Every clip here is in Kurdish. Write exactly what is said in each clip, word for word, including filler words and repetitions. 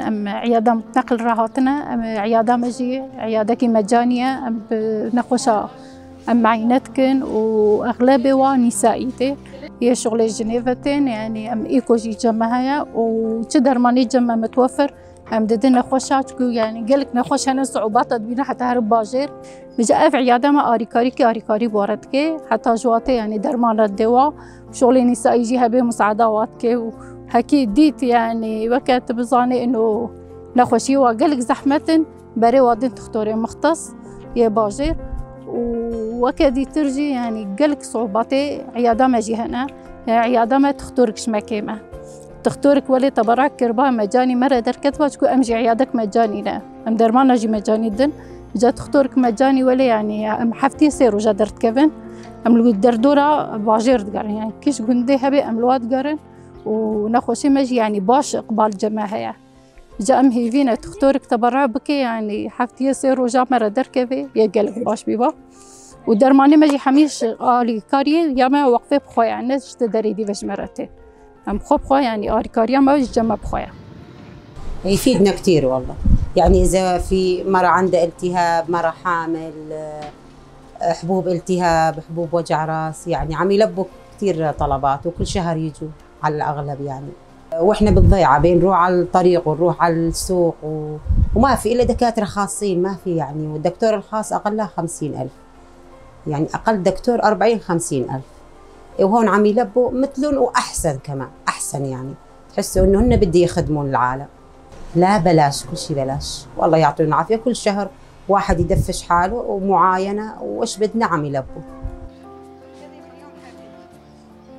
Em îyada mutneqil re hatine, em îyada me jî îyadekî mecanî ye, em bi nexweşa em meyne dikin û exlebê wa nîsaî tê. Yê şuxulê jinê ve tên, yanî em îko jî cem me heye û çi dermanê cem me mitwefir, em didin nexweşa, çikû yanî gelek nexweş hene, siûbata dibîne heta her bajêr. Bi ev îyada me arîkarîkî arîkarî bi we re dike, heta ji watê yanî dermana dewa, şuxulê nîsaî jî hebê musaada wa dike û hekî dît, yanî weke tu bizanê ino nexweşî wa gelek zehmet in, berê wa din tixtorê mixtes yê bajêr û weke dîtir jî yanî gelek siûbatê îyada me jî hene. Îyada me tixtorik ji me kêm e. Tixtorik welê teberak kiriba mecanî me re derketiba, çikû em jî îyadek mecanî ne. Em dermana jî mecanî din. Ca tixtorik mecanî welê, yanî em heftiyê sê roja derdikevin. Em li derdora bajêr digerin. Yanî kî ji gundê hebe em li wa digerin û nexweşê me jî yanî baş iqbal cem me heye. Ca em hêvî ne tixtorik teberak bike, yanî heftiyê sê roja me re derkeve, yê gelek baş bîba. Û dermanê me jî hemî ji alîkariyê ya me weqfê bi xwe ye, ne ji ti derê dî ve ji me re tê. Em xwe bi xwe, yanî alîkariya me ji cem me bi xwe ye. يفيدنا كتير والله. يعني إذا في مرة عندها التهاب، مرة حامل، آه، حبوب التهاب، حبوب وجع راس، يعني عم يلبوا كتير طلبات وكل شهر يجوا على الأغلب يعني. وإحنا بالضيعة بين نروح على الطريق ونروح على السوق و... وما في إلا دكاترة خاصين، ما في يعني، والدكتور الخاص أقلها خمسين ألف. يعني أقل دكتور أربعين خمسين ألف. وهون عم يلبوا مثلهم وأحسن كمان، أحسن يعني. تحسوا إنه هن بدي يخدموا العالم. لا، بلاش، كل شي بلاش. والله يعطيهم العافية، كل شهر واحد يدفش حاله ومعاينة، وإيش بدنا عم يلبوا.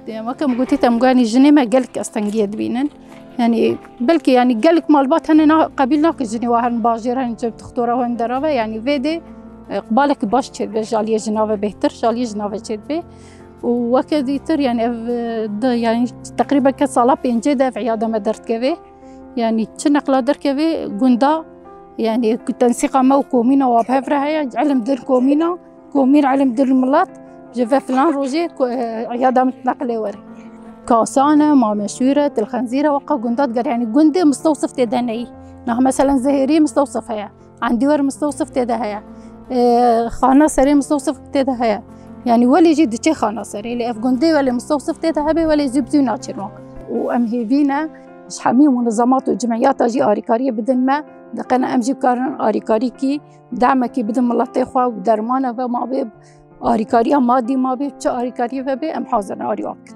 Weke min gotî, te min got, yanî jinê me gelek astengiyê dibînin. Yanî belkî yanî gelek malbat hene na qebîl nake jinê wa herin bajêr, herin cem tixtora wan derave. Yanî vê dê, e, qbalek baş çêdibe ji aliyê jina ve bêhtir, ji aliyê jina ve çêdibe. Û weke dîtir yanî ev, e, di, yanî teqrîben ke sala pêncê de ev îyada me derdikeve. Yanî çi neqla derkeve gunda, yanî ku tensîqa me û komîna wa bi hev re heye, ilim din komîna, komîn ilim din milet, ji ve filan rojê ku, e, îyada min neqilê were. Kasane, Mameşûre, Tilxenzîre, weqa gunda diger, yanî gundê mistewsif tê de neyî. Nah, meselen, Zehêrî mistewsif heye. Endîwer mistewsif tê de heye. E, Xana Serê mistewsif tê de heye. Yanî welê jî diçê Xana Serê, lê ev gundê welê mistewsif tê de hebe, welê zû bi zû naçin wan. Û em hêvî ne ji hemî munezemat û cimiyata jî arîkariyê bidin me, diqene em jî bikarin arîkarîkî, demekî bidin miletê xwe û dermana ve ma bê, arîkariya madî ma bê, çi arîkariyê ve bê, em hazir ne arî wan bikin.